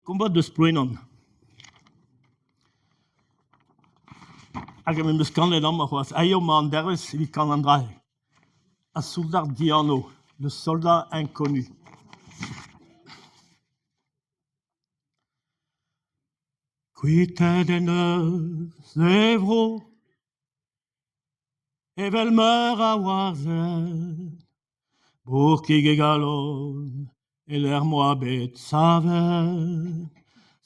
Kombat deus Plouenan. Hag em eus kanet amañ c'hoazh. Aet eo ma endervezh evit kanañ an dra-se. Ar soudard dianv, le soldat inconnu. Kuitaet en deus e vro evel meur a wazed Bourkig e galon e-lec'h m'oa bet savet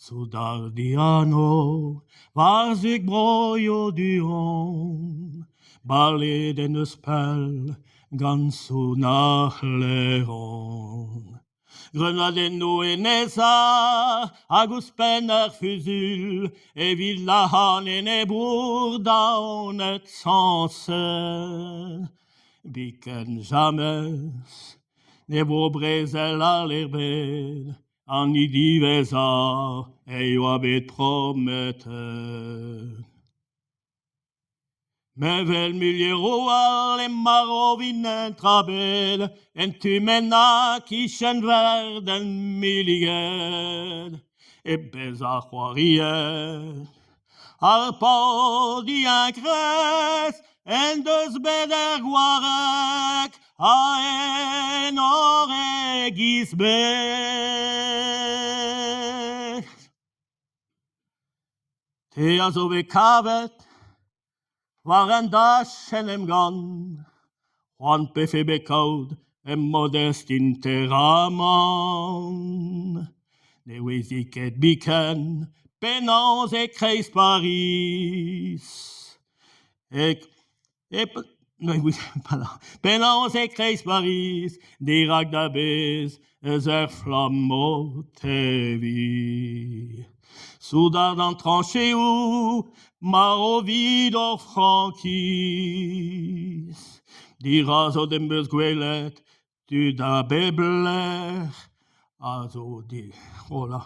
Soudard dianv war-zu broioù du-hont Baleet en deus pell gant son ar c'hleron. Greunadennoù Enez-Ha hag ouzhpenn ur fuzuilh evit lazhañ an enebour daonet sañset. Biken james ne vo brezel all ebet, an hini diwezhañ e oa bet prometet. Mevel milieroù all emañ o vin en trabed en tu bennak 'kichen Verden milliget e bezañ c'hoariet. Ar paotr dienkrez en deus bet er gwareg a enor e-giz bet. Te a zo bet kavet war an dachenn emgann C'hoant 'pefe bet kaout ur modest interamant Ne ouezi ket biken penaos e-kreiz Pariz e Penaos e-kreiz Pariz dirak da bezh eus ur flamm o teviñ Soudard an trañcheoù marv 'vit hor frankiz Dirazout em eus gwelet tud a bep lec'h a zo hola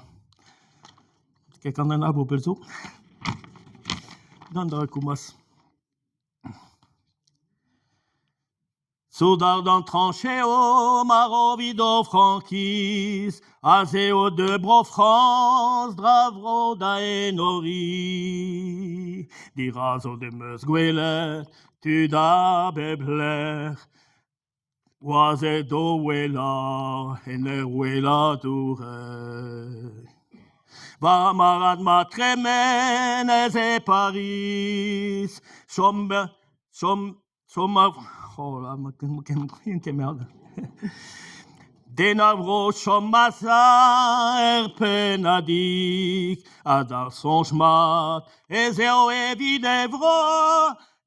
Ket gant an labour pell zo. Gant dra komañs. Soudard an trañcheoù marv 'vit o frankiz Aze o deus Bro-Frañs dra vro da enoriñ Dirazo em eus gwelet tud a bep lec'h Gwazed o ouelañ en ur ouelañ dourek War marc'had ma tremenez e Pariz Chom chom chom a oh là ma ket Den a vro chom a-sav er pennadig Ha d'ar soñj mat ez eo evit e vro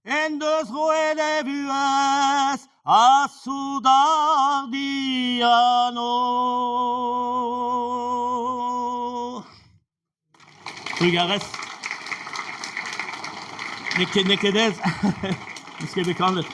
En deus roet e vuhez ha soudard dianv. Trugarez. N'eo ket n'eo ket aes. N'eus ket bet kanet.